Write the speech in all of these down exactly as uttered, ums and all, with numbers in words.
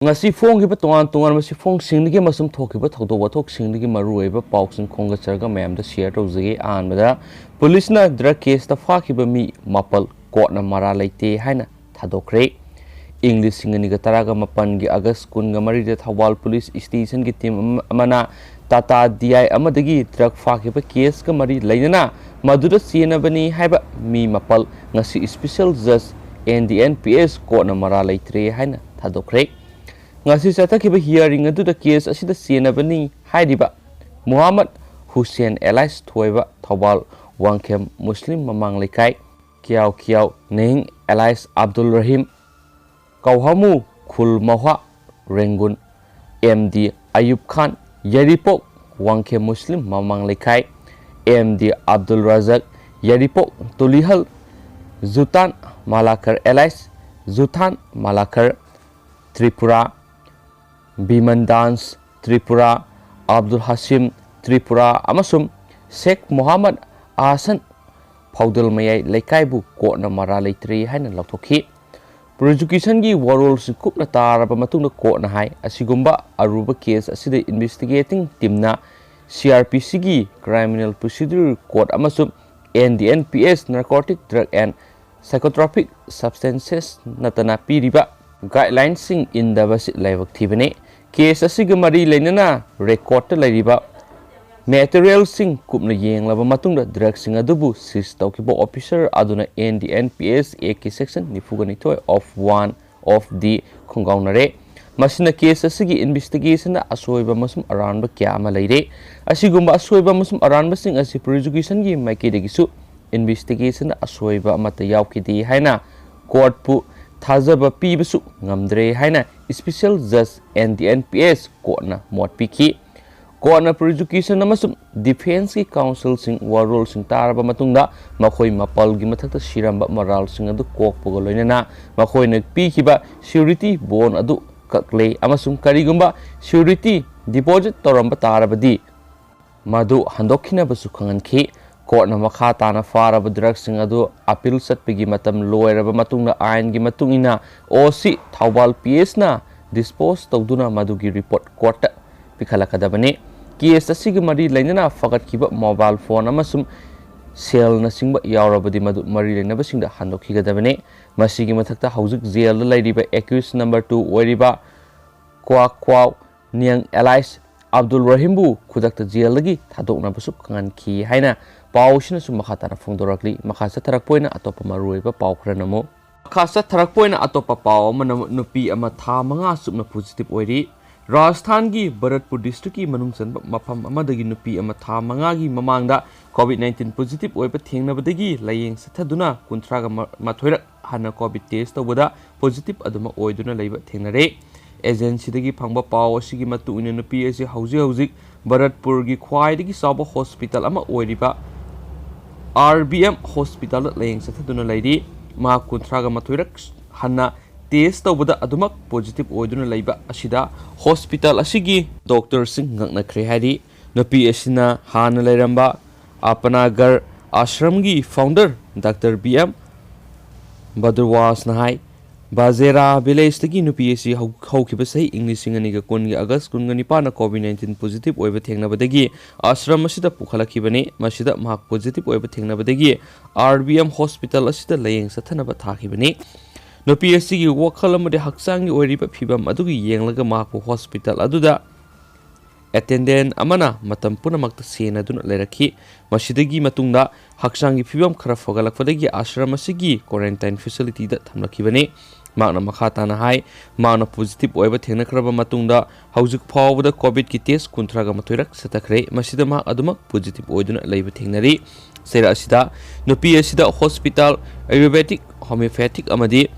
ꯉꯁꯤ ꯐꯣꯡꯈꯤꯕ ꯇꯣꯉꯥꯟ ꯇꯣꯉꯥꯟꯕ ꯁꯤꯐꯣꯡꯁꯤꯡꯗꯒꯤ ꯑꯃꯁꯨꯡ ꯊꯣꯛꯈꯤꯕ ꯊꯧꯗꯣꯛ ꯋꯥꯊꯣꯛꯁꯤꯡꯗꯒꯤ ꯃꯔꯨꯑꯣꯏꯕ ꯄꯥꯎꯁꯤꯡ ꯈꯣꯝꯒꯠꯆꯔꯒ ꯃꯌꯥꯝꯗ ꯁꯤꯌꯔ ꯇꯧꯖꯒꯦ꯫ ꯑꯍꯥꯟꯕꯗ, ꯄꯨꯂꯤꯁꯅ ꯗ꯭ꯔꯒ ꯀꯦꯁꯇ ꯐꯥꯈꯤꯕ ꯃꯤ ꯃꯥꯄꯜ ꯀꯣꯔꯠꯅ ꯃꯔꯥꯜ ꯂꯩꯇꯦ ꯍꯥꯏꯅ ꯊꯥꯗꯣꯛꯈ꯭ꯔꯦ꯫ ꯏꯪ ꯂꯤꯁꯤꯡ ꯑꯅꯤꯒ ꯇꯔꯥꯒ ꯃꯥꯄꯟꯒꯤ ꯑꯥꯒꯁ ꯀꯨꯟꯒ ꯃꯔꯤꯗ ꯊꯧꯕꯥꯜ ꯄꯨꯂꯤꯁ ꯁ꯭ꯇꯦꯁꯟꯒꯤ ꯇꯤꯝ ꯑꯃ-, ꯑꯃꯅ ꯇꯥꯇꯥ ꯗꯤ ꯑꯥꯏ ꯑꯃꯗꯒꯤ ꯗ꯭ꯔꯒ ꯐꯥꯈꯤꯕ ꯀꯦꯁꯀ ꯃꯔꯤ ꯂꯩꯅꯅ ꯃꯗꯨꯗ ꯆꯦꯟꯅꯕꯅꯤ ꯍꯥꯏꯕ ꯃꯤ ꯃꯥꯄꯜ ꯉꯁꯤ ꯏꯁꯄꯤꯁꯦꯜ ꯖꯖ ꯑꯦꯟ ꯗꯤ ꯑꯦꯟ ꯄꯤ ꯑꯦꯁ ꯀꯣꯔꯠꯅ ꯃꯔꯥꯜ ꯂꯩꯇ꯭ꯔꯦ ꯍꯥꯏꯅ ꯊꯥꯗꯣꯛꯈ꯭ꯔꯦ꯫ ꯉꯁꯤ ꯆꯠꯊꯈꯤꯕ ꯍꯤꯌꯥꯔꯤꯡ ꯑꯗꯨꯗ ꯀꯦꯁ ꯑꯁꯤꯗ ꯆꯦꯟꯅꯕꯅꯤ ꯍꯥꯏꯔꯤꯕ ꯃꯨꯍꯝꯃꯗ ꯍꯨꯁꯦꯟ ꯑꯦꯂꯥꯏꯁ ꯊꯣꯏꯕ, ꯊꯧꯕꯥꯜ ꯋꯥꯡꯈꯦꯝ ꯃꯨꯁꯂꯤꯝ ꯃꯃꯥꯡ ꯂꯩꯀꯥꯏ, ꯀꯤꯌꯥꯎ ꯀꯤꯌꯥꯎ ꯅꯦꯍꯤꯡ ꯑꯦꯂꯥꯏꯁ ꯑꯕꯗꯨꯜ ꯔꯍꯤꯝ, ꯀꯧꯍꯥꯃꯨ ꯈꯨꯜ ꯃꯍ꯭ꯋꯥ ꯔꯦꯡꯒꯨꯟ, ꯑꯦꯝ ꯗꯤ ꯑꯌꯨꯕ ꯈꯥꯟ, ꯌꯥꯏꯔꯤꯄꯣꯛ ꯋꯥꯡꯈꯦꯝ ꯃꯨꯁꯂꯤꯝ ꯃꯃꯥꯡ ꯂꯩꯀꯥꯏ, ꯑꯦꯝ ꯗꯤ ꯑꯕꯗꯨꯜ ꯔꯖꯥꯛ, ꯌꯥꯏꯔꯤꯄꯣꯛ ꯇꯨꯂꯤꯍꯜ, ꯖꯨꯇꯥꯟ ꯃꯥꯂꯥꯀꯔ ꯑꯦꯂꯥꯏꯁ ꯖꯨꯊꯥꯟ ꯃꯥꯂꯥꯀꯔ, ꯇ꯭ꯔꯤꯄꯨꯔꯥ, ꯕꯤꯃꯟ ꯗꯥꯟꯁ ꯇ꯭ꯔꯤꯄꯨꯔꯥ, ꯑꯕꯗꯨꯜ ꯍꯥꯁꯤꯝ ꯇ꯭ꯔꯤꯄꯨꯔꯥ ꯑꯃꯁꯨꯡ ꯁꯦꯈ ꯃꯣꯍꯥꯃꯗ ꯑꯍꯁꯟ ꯐꯧꯗꯜ ꯃꯌꯥꯏ ꯂꯩꯀꯥꯏꯕꯨ ꯀꯣꯔꯠꯅ ꯃꯔꯥꯜ ꯂꯩꯇ꯭ꯔꯦ ꯍꯥꯏꯅ ꯂꯥꯎꯊꯣꯛꯈꯤ꯫ ꯄ꯭ꯔꯣꯁꯤꯀ꯭ꯌꯨꯁꯟꯒꯤ ꯋꯥꯔꯣꯜꯁꯤꯡ ꯀꯨꯞꯅ ꯇꯥꯔꯕ ꯃꯇꯨꯡꯗ ꯀꯣꯔꯠꯅ ꯍꯥꯏ, ꯑꯁꯤꯒꯨꯝꯕ ꯑꯔꯨꯕ ꯀꯦꯁ ꯑꯁꯤꯗ ꯏꯟꯚꯦꯁꯇꯤꯒꯦꯇꯤꯡ ꯇꯤꯝꯅ ꯁꯤ ꯑꯥꯔ ꯄꯤ ꯁꯤꯒꯤ ꯀ꯭ꯔꯤꯃꯤꯅꯦꯜ ꯄ꯭ꯔꯣꯁꯤꯗ꯭ꯌꯨꯔ ꯀꯣꯗ ꯑꯃꯁꯨꯡ N D N P S narcotic drug and psychotropic substances ꯅꯠꯇꯅ ꯄꯤꯔꯤꯕ ꯒꯥꯏꯗꯂꯥꯏꯟꯁꯤꯡ ꯏꯟꯗꯕꯁꯤ ꯂꯥꯏꯕꯛ ꯊꯤꯕꯅꯤ꯫ ꯀꯦꯁ ꯑꯁꯤꯒ ꯃꯔꯤ ꯂꯩꯅꯅ ꯔꯦꯀꯣꯔꯗꯇ ꯂꯩꯔꯤꯕ ꯃꯦꯇꯔꯤꯌꯦꯜꯁꯤꯡ ꯀꯨꯞꯅ ꯌꯦꯡꯂꯕ ꯃꯇꯨꯡꯗ ꯗ꯭ꯔꯒꯁꯤꯡ ꯑꯗꯨꯕꯨ ꯁꯤꯖ ꯇꯧꯈꯤꯕ ꯑꯣꯐꯤꯁꯔ ꯑꯗꯨꯅ ꯑꯦꯟ ꯗꯤ ꯑꯦꯟ ꯄꯤ ꯑꯦꯁ ꯑꯦꯛꯀꯤ ꯁꯦꯛꯁꯟ ꯅꯤꯐꯨꯒ ꯅꯤꯊꯣꯏ ꯑꯣꯐ ꯋꯥꯟ ꯑꯣꯐ ꯗꯤ ꯈꯣꯡꯒꯥꯎꯅꯔꯦ꯫ ꯃꯁꯤꯅ ꯀꯦꯁ ꯑꯁꯤꯒꯤ ꯏꯟꯚꯦꯁꯇꯤꯒꯦꯁꯟꯗ ꯑꯁꯣꯏꯕ ꯑꯃꯁꯨꯡ ꯑꯔꯥꯟꯕ ꯀꯌꯥ ꯑꯃ ꯂꯩꯔꯦ꯫ ꯑꯁꯤꯒꯨꯝꯕ ꯑꯁꯣꯏꯕ ꯑꯃꯁꯨꯡ ꯑꯔꯥꯟꯕꯁꯤꯡ ꯑꯁꯤ ꯄ꯭ꯔꯣꯁꯤꯀ꯭ꯌꯨꯁꯟꯒꯤ ꯃꯥꯏꯀꯩꯗꯒꯤꯁꯨ ꯏꯟꯚꯦꯁꯇꯤꯒꯦꯁꯟꯗ ꯑꯁꯣꯏꯕ ꯑꯃꯠꯇ ꯌꯥꯎꯈꯤꯗꯦ ꯍꯥꯏꯅ ꯀꯣꯔꯠꯄꯨ ꯊꯥꯖꯕ ꯄꯤꯕꯁꯨ ꯉꯝꯗ꯭ꯔꯦ ꯍꯥꯏꯅ ꯏꯁꯄꯤꯁꯦꯜ ꯖꯖ ꯑꯦꯟ ꯗꯤ ꯑꯦꯟ ꯄꯤ ꯑꯦꯁ ꯀꯣꯔꯠꯅ ꯃꯣꯠ ꯄꯤꯈꯤ꯫ ꯀꯣꯔꯠꯅ ꯄ꯭ꯔꯣꯁꯤꯀ꯭ꯌꯨꯁꯟ ꯑꯃꯁꯨꯡ ꯗꯤꯐꯦꯟꯁꯀꯤ ꯀꯥꯎꯟꯁꯤꯜꯁꯤꯡ ꯋꯥꯔꯣꯜꯁꯤꯡ ꯇꯥꯔꯕ ꯃꯇꯨꯡꯗ ꯃꯈꯣꯏ ꯃꯥꯄꯜꯒꯤ ꯃꯊꯛꯇ ꯁꯤꯔꯝꯕ ꯃꯔꯥꯜꯁꯤꯡ ꯑꯗꯨ ꯀꯣꯛꯄꯒ ꯂꯣꯏꯅꯅ ꯃꯈꯣꯏꯅ ꯄꯤꯈꯤꯕ ꯁ꯭ꯌꯨꯔꯤꯇꯤ ꯕꯣꯟ ꯑꯗꯨ ꯀꯛꯂꯦ ꯑꯃꯁꯨꯡ ꯀꯔꯤꯒꯨꯝꯕ ꯁ꯭ꯌꯨꯔꯤꯇꯤ ꯗꯤꯄꯣꯖꯤꯠ ꯇꯧꯔꯝꯕ ꯇꯥꯔꯕꯗꯤ ꯃꯗꯨ ꯍꯟꯗꯣꯛꯈꯤꯅꯕꯁꯨ ꯈꯪꯍꯟꯈꯤ꯫ ꯀꯣꯔꯠꯅ ꯃꯈꯥ ꯇꯥꯅ ꯐꯥꯔꯕ ꯗ꯭ꯔꯒꯁꯤꯡ ꯑꯗꯨ ꯑꯄꯤꯜ ꯆꯠꯄꯒꯤ ꯃꯇꯝ ꯂꯣꯏꯔꯕ ꯃꯇꯨꯡꯗ ꯑꯥꯏꯟꯒꯤ ꯃꯇꯨꯡ ꯏꯟꯅ ꯑꯣ ꯁꯤ ꯊꯧꯕꯥꯜ ꯄꯤ ꯑꯦꯁꯅ dispose ꯇꯧꯗꯨꯅ ꯃꯗꯨꯒꯤ report courtꯇ ꯄꯤꯈꯠꯂꯛꯀꯗꯕꯅꯤ꯫ Case ꯑꯁꯤꯒ ꯃꯔꯤ ꯂꯩꯅꯅ ꯐꯒꯠꯈꯤꯕ mobile phone ꯑꯃꯁꯨꯡ cellꯅꯆꯤꯡꯕ ꯌꯥꯎꯔꯕꯗꯤ ꯃꯗꯨ ꯃꯔꯤ ꯂꯩꯅꯕꯁꯤꯡꯗ ꯍꯟꯗꯣꯛꯈꯤꯒꯗꯕꯅꯤ꯫ ꯃꯁꯤꯒꯤ ꯃꯊꯛꯇ ꯍꯧꯖꯤꯛ jailꯗ ꯂꯩꯔꯤꯕ accused number two ꯑꯣꯏꯔꯤꯕ ꯀ꯭ꯋꯥ ꯀ꯭ꯋꯥꯎ ꯅꯤꯌꯪ alias ꯑꯕꯗꯨꯜ ꯔꯍꯤꯝꯕꯨ ꯈꯨꯗꯛꯇ jailꯗꯒꯤ ꯊꯥꯗꯣꯛꯅꯕꯁꯨ ꯈꯪꯍꯟꯈꯤ ꯍꯥꯏꯅ ꯄꯥꯎ ꯑꯁꯤꯅꯁꯨ ꯃꯈꯥ ꯇꯥꯅ ꯐꯣꯡꯗꯣꯔꯛꯂꯤ꯫ ꯃꯈꯥ ꯆꯠꯊꯔꯛꯄ ꯑꯣꯏꯅ ꯑꯇꯣꯞꯄ ꯃꯔꯨꯑꯣꯏꯕ ꯄꯥꯎ ꯈꯔꯅ ꯑꯃꯨꯛ ꯃꯈꯥ ꯆꯠꯊꯔꯛꯄ ꯑꯣꯏꯅ ꯑꯇꯣꯞꯄ ꯄꯥꯎ ꯑꯃꯅ ꯅꯨꯄꯤ ꯑꯃ ꯊꯥ ꯃꯉꯥ ꯆꯨꯞꯅ positive ꯑꯣꯏꯔꯤ꯫ ꯔꯥꯖꯁꯊꯥꯟꯒꯤ ꯚꯔꯠꯄꯨꯔ districtꯀꯤ ꯃꯅꯨꯡ ꯆꯟꯕ ꯃꯐꯝ ꯑꯃꯗꯒꯤ ꯅꯨꯄꯤ ꯑꯃ ꯊꯥ ꯃꯉꯥꯒꯤ ꯃꯃꯥꯡꯗ COVID nineteen positive ꯑꯣꯏꯕ ꯊꯦꯡꯅꯕꯗꯒꯤ ꯂꯥꯌꯦꯡ ꯆꯠꯊꯗꯨꯅ ꯀꯨꯟꯊ꯭ꯔꯥꯒ ꯃꯥꯊꯣꯏꯔꯛ ꯍꯟꯅ COVID test ꯇꯧꯕꯗ positive ꯑꯗꯨꯃꯛ ꯑꯣꯏꯗꯨꯅ ꯂꯩꯕ ꯊꯦꯡꯅꯔꯦ꯫ Agencyꯗꯒꯤ ꯐꯪꯕ ꯄꯥꯎ ꯑꯁꯤꯒꯤ ꯃꯇꯨꯡ ꯏꯟꯅ ꯅꯨꯄꯤ ꯑꯁꯤ ꯍꯧꯖꯤꯛ ꯍꯧꯖꯤꯛ ꯚꯔꯠꯄꯨꯔꯒꯤ ꯈ꯭ꯋꯥꯏꯗꯒꯤ ꯆꯥꯎꯕ hospital ꯑꯃ ꯑꯣꯏꯔꯤꯕ RBM hospitalꯗ ꯂꯥꯌꯦꯡ ꯆꯠꯊꯗꯨꯅ ꯂꯩꯔꯤ꯫ ꯃꯍꯥꯛ ꯀꯨꯟꯊ꯭ꯔꯥꯒ ꯃꯥꯊꯣꯏꯔꯛ ꯍꯟꯅ test ꯇꯧꯕꯗ ꯑꯗꯨꯃꯛ positive ꯑꯣꯏꯗꯨꯅ ꯂꯩꯕ ꯑꯁꯤꯗ hospital ꯑꯁꯤꯒꯤ doctorꯁꯤꯡ ꯉꯛꯅꯈ꯭ꯔꯦ ꯍꯥꯏꯔꯤ꯫ ꯅꯨꯄꯤ ꯑꯁꯤꯅ ꯍꯥꯟꯅ ꯂꯩꯔꯝꯕ ꯑꯄꯅꯥꯒꯔ ꯑꯥꯁ꯭ꯔꯝꯒꯤ founder Doctor B M ꯕꯗ꯭ꯔꯋꯥꯁꯅ ꯍꯥꯏ, ꯕꯥꯖꯦꯔꯥ villageꯇꯒꯤ ꯅꯨꯄꯤ ꯑꯁꯤ ꯍꯧ-, ꯍꯧꯈꯤꯕ ꯆꯍꯤ ꯏꯪ ꯂꯤꯁꯤꯡ ꯑꯅꯤꯒ ꯀꯨꯟꯒꯤ August ꯀꯨꯟꯒ ꯅꯤꯄꯥꯟꯗ COVID nineteen positive ꯑꯣꯏꯕ ꯊꯦꯡꯅꯕꯗꯒꯤ ꯑꯥꯁ꯭ꯔꯝ ꯑꯁꯤꯗ ꯄꯨꯈꯠꯂꯛꯈꯤꯕꯅꯤ꯫ ꯃꯁꯤꯗ ꯃꯍꯥꯛ positive ꯑꯣꯏꯕ ꯊꯦꯡꯅꯕꯗꯒꯤ RBM hospital ꯑꯁꯤꯗ ꯂꯥꯌꯦꯡ ꯆꯠꯊꯅꯕ ꯊꯥꯈꯤꯕꯅꯤ꯫ ꯅꯨꯄꯤ ꯑꯁꯤꯒꯤ ꯋꯥꯈꯜ ꯑꯃꯗꯤ ꯍꯛꯆꯥꯡꯒꯤ ꯑꯣꯏꯔꯤꯕ ꯐꯤꯚꯝ ꯑꯗꯨꯒꯤ ꯌꯦꯡꯂꯒ ꯃꯍꯥꯛꯄꯨ hospital ꯑꯗꯨꯗ attendant ꯑꯃꯅ ꯃꯇꯝ ꯄꯨꯝꯅꯃꯛꯇ ꯁꯦꯟꯅꯗꯨꯅ ꯂꯩꯔꯛꯈꯤ꯫ ꯃꯁꯤꯗꯒꯤ ꯃꯇꯨꯡꯗ ꯍꯛꯆꯥꯡꯒꯤ ꯐꯤꯚꯝ ꯈꯔ ꯐꯒꯠꯂꯛꯄꯗꯒꯤ ꯑꯥꯁ꯭ꯔꯝ ꯑꯁꯤꯒꯤ quarantine facilityꯗ ꯊꯝꯂꯛꯈꯤꯕꯅꯤ꯫ ꯃꯍꯥꯛꯅ ꯃꯈꯥ ꯇꯥꯅ ꯍꯥꯏ, ꯃꯍꯥꯛꯅ positive ꯑꯣꯏꯕ ꯊꯦꯡꯅꯈ꯭ꯔꯕ ꯃꯇꯨꯡꯗ ꯍꯧꯖꯤꯛ ꯐꯥꯎꯕꯗ COVIDꯀꯤ test ꯀꯨꯟꯊ꯭ꯔꯥꯒ ꯃꯥꯊꯣꯏꯔꯛ ꯆꯠꯊꯈ꯭ꯔꯦ꯫ ꯃꯁꯤꯗ ꯃꯍꯥꯛ ꯑꯗꯨꯃꯛ positive ꯑꯣꯏꯗꯨꯅ ꯂꯩꯕ ꯊꯦꯡꯅꯔꯤ꯫ ꯆꯩꯔꯥꯛ ꯑꯁꯤꯗ ꯅꯨꯄꯤ ꯑꯁꯤꯗ hospital, ayurvedic, homeopathic ꯑꯃꯗꯤ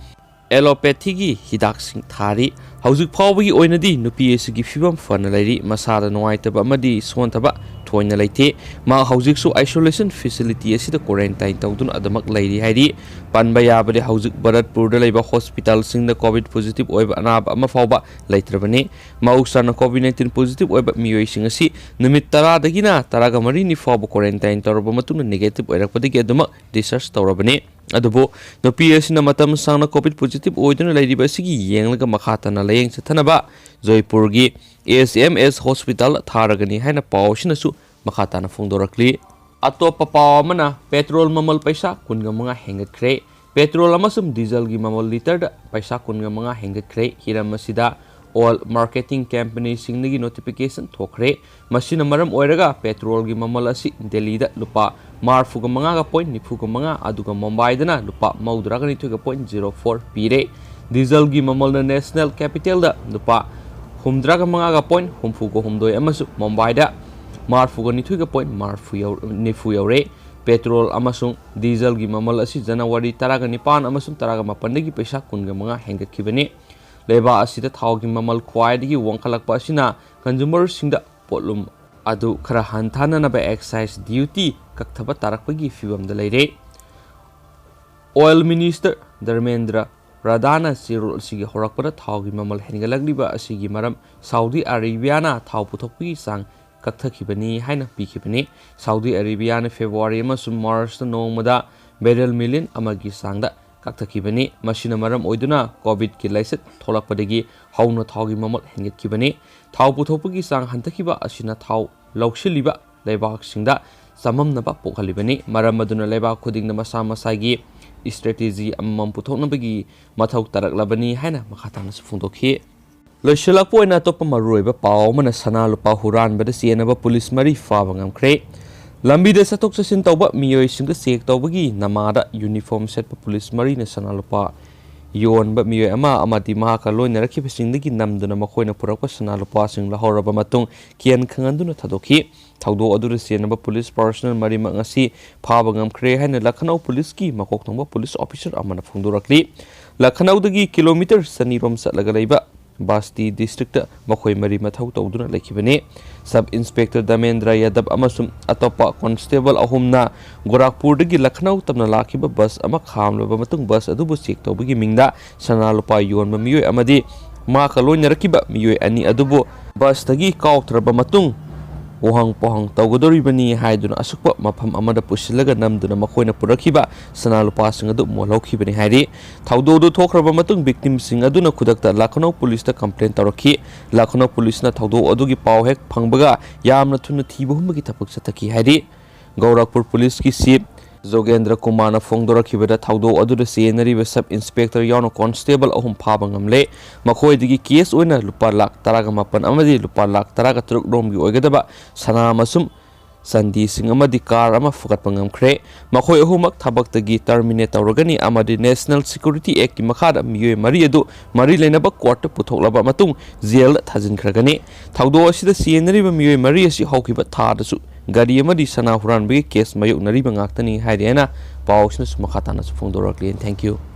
allopathyꯒꯤ ꯍꯤꯗꯥꯛꯁꯤꯡ ꯊꯥꯔꯤ꯫ ꯍꯧꯖꯤꯛ ꯐꯥꯎꯕꯒꯤ ꯑꯣꯏꯅꯗꯤ ꯅꯨꯄꯤ ꯑꯁꯤꯒꯤ ꯐꯤꯚꯝ ꯐꯅ ꯂꯩꯔꯤ꯫ ꯃꯁꯥꯗ ꯅꯨꯡꯉꯥꯏꯇꯕ ꯑꯃꯗꯤ ꯁꯣꯟꯊꯕ ꯊꯣꯏꯅ ꯂꯩꯇꯦ꯫ ꯃꯍꯥꯛ ꯍꯧꯖꯤꯛꯁꯨ isolation facility ꯑꯁꯤꯗ quarantine ꯇꯧꯗꯨꯅ ꯑꯗꯨꯃꯛ ꯂꯩꯔꯤ ꯍꯥꯏꯔꯤ꯫ ꯄꯟꯕ ꯌꯥꯕꯗꯤ ꯍꯧꯖꯤꯛ ꯚꯔꯠꯄꯨꯔꯗ ꯂꯩꯕ hospitalꯁꯤꯡꯗ COVID positive ꯑꯣꯏꯕ ꯑꯅꯥꯕ ꯑꯃ ꯐꯥꯎꯕ ꯂꯩꯇ꯭ꯔꯕꯅꯤ꯫ ꯃꯍꯧꯁꯥꯅ COVID nineteen positive ꯑꯣꯏꯕ ꯃꯤꯑꯣꯏꯁꯤꯡ ꯑꯁꯤ ꯅꯨꯃꯤꯠ ꯇꯔꯥꯗꯒꯤꯅ ꯇꯔꯥꯒ ꯃꯔꯤꯅꯤ ꯐꯥꯎꯕ quarantine ꯇꯧꯔꯕ ꯃꯇꯨꯡꯗ negative ꯑꯣꯏꯔꯛꯄꯗꯒꯤ ꯑꯗꯨꯃꯛ discharge ꯇꯧꯔꯕꯅꯤ꯫ ꯑꯗꯨꯕꯨ ꯅꯨꯄꯤ ꯑꯁꯤꯅ ꯃꯇꯝ ꯁꯥꯡꯅ ꯀꯣꯚꯤꯗ ꯄꯣꯖꯤꯇꯤꯚ ꯑꯣꯏꯗꯨꯅ ꯂꯩꯔꯤꯕ ꯑꯁꯤꯒꯤ ꯌꯦꯡꯂꯒ ꯃꯈꯥ ꯇꯥꯅ ꯂꯥꯌꯦꯡ ꯆꯠꯊꯅꯕ ꯖꯣꯏꯄꯨꯔꯒꯤ ꯑꯦꯁ ꯑꯦꯝ ꯑꯦꯁ ꯍꯣꯁꯄꯤꯇꯥꯜ ꯊꯥꯔꯒꯅꯤ ꯍꯥꯏꯅ ꯄꯥꯎ ꯑꯁꯤꯅꯁꯨ ꯃꯈꯥ ꯇꯥꯅ ꯐꯣꯡꯗꯣꯔꯛꯂꯤ꯫ ꯑꯇꯣꯞꯄ ꯄꯥꯎ ꯑꯃꯅ, ꯄꯦꯇ꯭ꯔꯣꯜ ꯃꯃꯜ ꯄꯩꯁꯥ ꯀꯨꯟꯒ ꯃꯉꯥ ꯍꯦꯟꯒꯠꯈ꯭ꯔꯦ꯫ ꯄꯦꯇ꯭ꯔꯣꯜ ꯑꯃꯁꯨꯡ ꯗꯤꯖꯜꯒꯤ ꯃꯃꯜ ꯂꯤꯇꯔꯗ ꯄꯩꯁꯥ ꯀꯨꯟꯒ ꯃꯉꯥ ꯍꯦꯟꯒꯠꯈ꯭ꯔꯦ꯫ ꯍꯤꯔꯝ ꯑꯁꯤꯗ ꯑꯣꯏꯜ ꯃꯥꯔꯀꯦꯇꯤꯡ ꯀꯝꯄꯅꯤꯁꯤꯡꯗꯒꯤ ꯅꯣꯇꯤꯐꯤꯀꯦꯁꯟ ꯊꯣꯛꯈ꯭ꯔꯦ꯫ ꯃꯁꯤꯅ ꯃꯔꯝ ꯑꯣꯏꯔꯒ ꯄꯦꯇ꯭ꯔꯣꯜꯒꯤ ꯃꯃꯜ ꯑꯁꯤ ꯗꯦꯜꯂꯤꯗ ꯂꯨꯄꯥ ꯃꯔꯤꯐꯨꯒ ꯃꯉꯥꯒ ꯄꯣꯏꯟ ꯅꯤꯐꯨꯒ ꯃꯉꯥ, ꯑꯗꯨꯒ ꯃꯨꯝꯕꯥꯏꯗꯅ ꯂꯨꯄꯥ ꯃꯧꯗ꯭ꯔꯥꯒ ꯅꯤꯊꯣꯏꯒ ꯄꯣꯏꯟ ꯖꯤꯔꯣ ꯐꯣꯔ ꯄꯤꯔꯦ꯫ ꯗꯤꯖꯜꯒꯤ ꯃꯃꯜꯅ ꯅꯦꯁꯅꯦꯜ ꯀꯦꯄꯤꯇꯦꯜꯗ ꯂꯨꯄꯥ ꯍꯨꯝꯗ꯭ꯔꯥꯒ ꯃꯉꯥꯒ ꯄꯣꯏꯟ ꯍꯨꯝꯐꯨꯒ ꯍꯨꯝꯗꯣꯏ ꯑꯃꯁꯨꯡ ꯃꯨꯝꯕꯥꯏꯗ ꯃꯔꯤꯐꯨꯒ ꯅꯤꯊꯣꯏꯒ ꯄꯣꯏꯟ ꯃꯔꯤꯐꯨ ꯌꯧ-, ꯅꯤꯐꯨ ꯌꯧꯔꯦ꯫ ꯄꯦꯇ꯭ꯔꯣꯜ ꯑꯃꯁꯨꯡ ꯗꯤꯖꯜꯒꯤ ꯃꯃꯜ ꯑꯁꯤ ꯖꯅꯋꯥꯔꯤ ꯇꯔꯥꯒ ꯅꯤꯄꯥꯟ ꯑꯃꯁꯨꯡ ꯇꯔꯥꯒ ꯃꯥꯄꯟꯗꯒꯤ ꯄꯩꯁꯥ ꯀꯨꯟꯒ ꯃꯉꯥ ꯍꯦꯟꯒꯠꯈꯤꯕꯅꯤ꯫ ꯂꯩꯕꯥꯛ ꯑꯁꯤꯗ ꯊꯥꯎꯒꯤ ꯃꯃꯜ ꯈ꯭ꯋꯥꯏꯗꯒꯤ ꯋꯥꯡꯈꯠꯂꯛꯄ ꯑꯁꯤꯅ ꯀꯟꯖꯨꯃꯔꯁꯤꯡꯗ ꯄꯣꯠꯂꯨꯝ ꯑꯗꯨ ꯈꯔ ꯍꯟꯊꯅꯅꯕ ꯑꯦꯛꯁꯥꯏꯖ ꯗ꯭ꯌꯨꯇꯤ ꯀꯛꯊꯕ ꯇꯥꯔꯛꯄꯒꯤ ꯐꯤꯚꯝꯗ ꯂꯩꯔꯦ꯫ ꯑꯣꯏꯜ ꯃꯤꯅꯤꯁꯇꯔ ꯙꯔꯃꯦꯟꯗ꯭ꯔ ꯄ꯭ꯔꯙꯥꯟꯅ ꯆꯦꯔꯣꯜ ꯑꯁꯤꯒꯤ ꯍꯧꯔꯛꯄꯗ ꯊꯥꯎꯒꯤ ꯃꯃꯜ ꯍꯦꯟꯒꯠꯂꯛꯂꯤꯕ ꯑꯁꯤꯒꯤ ꯃꯔꯝ ꯁꯥꯎꯗꯤ ꯑꯔꯦꯕꯤꯌꯥꯅ ꯊꯥꯎ ꯄꯨꯊꯣꯛꯄꯒꯤ ꯆꯥꯡ ꯀꯛꯊꯈꯤꯕꯅꯤ ꯍꯥꯏꯅ ꯄꯤꯈꯤꯕꯅꯤ꯫ ꯁꯥꯎꯗꯤ ꯑꯔꯦꯕꯤꯌꯥꯅ ꯐꯦꯕ꯭ꯔꯨꯋꯥꯔꯤ ꯑꯃꯁꯨꯡ ꯃꯥꯔꯆꯇ ꯅꯣꯡꯃꯗ ꯕꯦꯔꯦꯜ ꯃꯤꯂꯤꯌꯟ ꯑꯃꯒꯤ ꯆꯥꯡꯗ ꯀꯛꯊꯈꯤꯕꯅꯤ꯫ ꯃꯁꯤꯅ ꯃꯔꯝ ꯑꯣꯏꯗꯨꯅ ꯀꯣꯚꯤꯗꯀꯤ ꯂꯥꯏꯆꯠ ꯊꯣꯛꯂꯛꯄꯗꯒꯤ ꯍꯧꯅ ꯊꯥꯎꯒꯤ ꯃꯃꯜ ꯍꯦꯟꯒꯠꯈꯤꯕꯅꯤ꯫ ꯊꯥꯎ ꯄꯨꯊꯣꯛꯄꯒꯤ ꯆꯥꯡ ꯍꯟꯊꯈꯤꯕ ꯑꯁꯤꯅ ꯊꯥꯎ ꯂꯧꯁꯤꯜꯂꯤꯕ ꯂꯩꯕꯥꯛꯁꯤꯡꯗ ꯆꯃꯝꯅꯕ ꯄꯣꯛꯍꯜꯂꯤꯕꯅꯤ꯫ ꯃꯔꯝ ꯑꯗꯨꯅ ꯂꯩꯕꯥꯛ ꯈꯨꯗꯤꯡꯅ ꯃꯁꯥ ꯃꯁꯥꯒꯤ ꯏꯁꯇ꯭ꯔꯦꯇꯦꯖꯤ ꯑꯃꯃꯝ ꯄꯨꯊꯣꯛꯅꯕꯒꯤ ꯃꯊꯧ ꯇꯥꯔꯛꯂꯕꯅꯤ ꯍꯥꯏꯅ ꯃꯈꯥ ꯇꯥꯅꯁꯨ ꯐꯣꯡꯗꯣꯛꯈꯤ꯫ ꯂꯣꯏꯁꯤꯜꯂꯛꯄ ꯑꯣꯏꯅ ꯑꯇꯣꯞꯄ ꯃꯔꯨꯑꯣꯏꯕ ꯄꯥꯎ ꯑꯃꯅ, ꯁꯅꯥ ꯂꯨꯄꯥ ꯍꯨꯔꯥꯟꯕꯗ ꯆꯦꯟꯅꯕ ꯄꯨꯂꯤꯁ ꯃꯔꯤ ꯐꯥꯕ ꯉꯝꯈ꯭ꯔꯦ꯫ ꯂꯝꯕꯤꯗ ꯆꯠꯊꯣꯛ ꯆꯠꯁꯤꯟ ꯇꯧꯕ ꯃꯤꯑꯣꯏꯁꯤꯡꯗ ꯆꯦꯛ ꯇꯧꯕꯒꯤ ꯅꯃꯥꯗ ꯌꯨꯅꯤꯐꯣꯔꯝ ꯁꯦꯠꯄ ꯄꯨꯂꯤꯁ ꯃꯔꯤꯅ ꯁꯅꯥ ꯂꯨꯄꯥ ꯌꯣꯟꯕ ꯃꯤꯑꯣꯏ ꯑꯃ ꯑꯃꯗꯤ ꯃꯍꯥꯛꯀ ꯂꯣꯏꯅꯔꯛꯈꯤꯕꯁꯤꯡꯗꯒꯤ ꯅꯝꯗꯨꯅ ꯃꯈꯣꯏꯅ ꯄꯨꯔꯛꯄ ꯁꯅꯥ ꯂꯨꯄꯥꯁꯤꯡ ꯂꯧꯍꯧꯔꯕ ꯃꯇꯨꯡ ꯀꯦꯟ ꯈꯪꯍꯟꯗꯨꯅ ꯊꯥꯗꯣꯛꯈꯤ꯫ ꯊꯧꯗꯣꯛ ꯑꯗꯨꯗ ꯆꯦꯟꯅꯕ ꯄꯨꯂꯤꯁ ꯄꯥꯔꯁꯅꯦꯜ ꯃꯔꯤꯃꯛ ꯉꯁꯤ ꯐꯥꯕ ꯉꯝꯈ꯭ꯔꯦ ꯍꯥꯏꯅ ꯂꯈꯅꯧ ꯄꯨꯂꯤꯁꯀꯤ ꯃꯀꯣꯛ ꯊꯣꯡꯕ ꯄꯨꯂꯤꯁ ꯑꯣꯐꯤꯁꯔ ꯑꯃꯅ ꯐꯣꯡꯗꯣꯔꯛꯂꯤ꯫ ꯂꯈꯅꯧꯗꯒꯤ ꯀꯤꯂꯣꯃꯤꯇꯔ ꯆꯅꯤꯔꯣꯝ ꯆꯠꯂꯒ ꯂꯩꯕ ꯕꯥꯁꯇꯤ ꯗꯤꯁꯇ꯭ꯔꯤꯛꯇ ꯃꯈꯣꯏ ꯃꯔꯤ ꯃꯊꯧ ꯇꯧꯗꯨꯅ ꯂꯩꯈꯤꯕꯅꯤ꯫ ꯁꯕ ꯏꯟꯁꯄꯦꯛꯇꯔ ꯗꯃꯦꯟꯗ꯭ꯔ ꯌꯥꯗꯕ ꯑꯃꯁꯨꯡ ꯑꯇꯣꯞꯄ ꯀꯣꯟꯁꯇꯦꯕꯜ ꯑꯍꯨꯝꯅ ꯒꯣꯔꯥꯈꯄꯨꯔꯗꯒꯤ ꯂꯈꯅꯧ ꯇꯝꯅ ꯂꯥꯛꯈꯤꯕ ꯕꯁ ꯑꯃ ꯈꯥꯝꯂꯕ ꯃꯇꯨꯡ ꯕꯁ ꯑꯗꯨꯕꯨ ꯆꯦꯛ ꯇꯧꯕꯒꯤ ꯃꯤꯡꯗ ꯁꯅꯥ ꯂꯨꯄꯥ ꯌꯣꯟꯕ ꯃꯤꯑꯣꯏ ꯑꯃꯗꯤ ꯃꯍꯥꯛꯀ ꯂꯣꯏꯅꯔꯛꯈꯤꯕ ꯃꯤꯑꯣꯏ ꯑꯅꯤ ꯑꯗꯨꯕꯨ ꯕꯁꯇꯒꯤ ꯀꯥꯎꯊꯔꯕ ꯃꯇꯨꯡ ꯎꯍꯪ ꯄꯣꯍꯪ ꯇꯧꯒꯗꯧꯔꯤꯕꯅꯤ ꯍꯥꯏꯗꯨꯅ ꯑꯁꯨꯛꯄ ꯃꯐꯝ ꯑꯃꯗ ꯄꯨꯁꯤꯜꯂꯒ ꯅꯝꯗꯨꯅ ꯃꯈꯣꯏꯅ ꯄꯨꯔꯛꯈꯤꯕ ꯁꯅꯥ ꯂꯨꯄꯥꯁꯤꯡ ꯑꯗꯨ ꯃꯣꯜꯍꯧꯈꯤꯕꯅꯤ ꯍꯥꯏꯔꯤ꯫ ꯊꯧꯗꯣꯛ ꯑꯗꯨ ꯊꯣꯛꯈ꯭ꯔꯕ ꯃꯇꯨꯡ victimꯁꯤꯡ ꯑꯗꯨꯅ ꯈꯨꯗꯛꯇ ꯂꯈꯅꯧ ꯄꯨꯂꯤꯁꯇ complain ꯇꯧꯔꯛꯈꯤ꯫ ꯂꯈꯅꯧ ꯄꯨꯂꯤꯁꯅ ꯊꯧꯗꯣꯛ ꯑꯗꯨꯒꯤ ꯄꯥꯎ ꯍꯦꯛ ꯐꯪꯕꯒ ꯌꯥꯝꯅ ꯊꯨꯅ ꯊꯤꯕ ꯍꯨꯝꯕꯒꯤ ꯊꯕꯛ ꯆꯠꯊꯈꯤ ꯍꯥꯏꯔꯤ꯫ ꯒꯧꯔꯈꯄꯨꯔ ꯄꯨꯂꯤꯁꯀꯤ ꯆꯤꯐ ꯖꯣꯒꯦꯟꯗ꯭ꯔ ꯀꯨꯃꯥꯔꯅ ꯐꯣꯡꯗꯣꯔꯛꯈꯤꯕꯗ ꯊꯧꯗꯣꯛ ꯑꯗꯨꯗ ꯆꯦꯟꯅꯔꯤꯕ sub inspector ꯌꯥꯎꯅ constable ꯑꯍꯨꯝ ꯐꯥꯕ ꯉꯝꯂꯦ꯫ ꯃꯈꯣꯏꯗꯒꯤ cash ꯑꯣꯏꯅ ꯂꯨꯄꯥ ꯂꯥꯈ ꯇꯔꯥꯒ ꯃꯥꯄꯟ ꯑꯃꯗꯤ ꯂꯨꯄꯥ ꯂꯥꯈ ꯇꯔꯥꯒ ꯇꯔꯨꯛ ꯔꯣꯝꯒꯤ ꯑꯣꯏꯒꯗꯕ ꯁꯅꯥ ꯑꯃꯁꯨꯡ ꯆꯥꯟꯗꯤꯁꯤꯡ ꯑꯃꯗꯤ car ꯑꯃ ꯐꯒꯠꯄ ꯉꯝꯈ꯭ꯔꯦ꯫ ꯃꯈꯣꯏ ꯑꯍꯨꯝꯃꯛ ꯊꯕꯛꯇꯒꯤ terminate ꯇꯧꯔꯒꯅꯤ ꯑꯃꯗꯤ National Security Actꯀꯤ ꯃꯈꯥꯗ ꯃꯤꯑꯣꯏ ꯃꯔꯤ ꯑꯗꯨ ꯃꯔꯤ ꯂꯩꯅꯕ courtꯇ ꯄꯨꯊꯣꯛꯂꯕ ꯃꯇꯨꯡ jailꯗ ꯊꯥꯖꯤꯟꯈ꯭ꯔꯒꯅꯤ꯫ ꯊꯧꯗꯣꯛ ꯑꯁꯤꯗ ꯆꯦꯟꯅꯔꯤꯕ ꯃꯤꯑꯣꯏ ꯃꯔꯤ ꯑꯁꯤ ꯍꯧꯈꯤꯕ ꯊꯥꯗꯁꯨ ꯒꯥꯔꯤ ꯑꯃꯗꯤ ꯁꯅꯥ ꯍꯨꯔꯥꯟꯕꯒꯤ case ꯃꯥꯌꯣꯛꯅꯔꯤꯕ ꯉꯥꯛꯇꯅꯤ ꯍꯥꯏꯔꯤ ꯍꯥꯏꯅ ꯄꯥꯎꯁꯤꯅꯁꯨ ꯃꯈꯥ ꯇꯥꯅꯁꯨ ꯐꯣꯡꯗꯣꯔꯛꯂꯤ꯫ Thank you꯫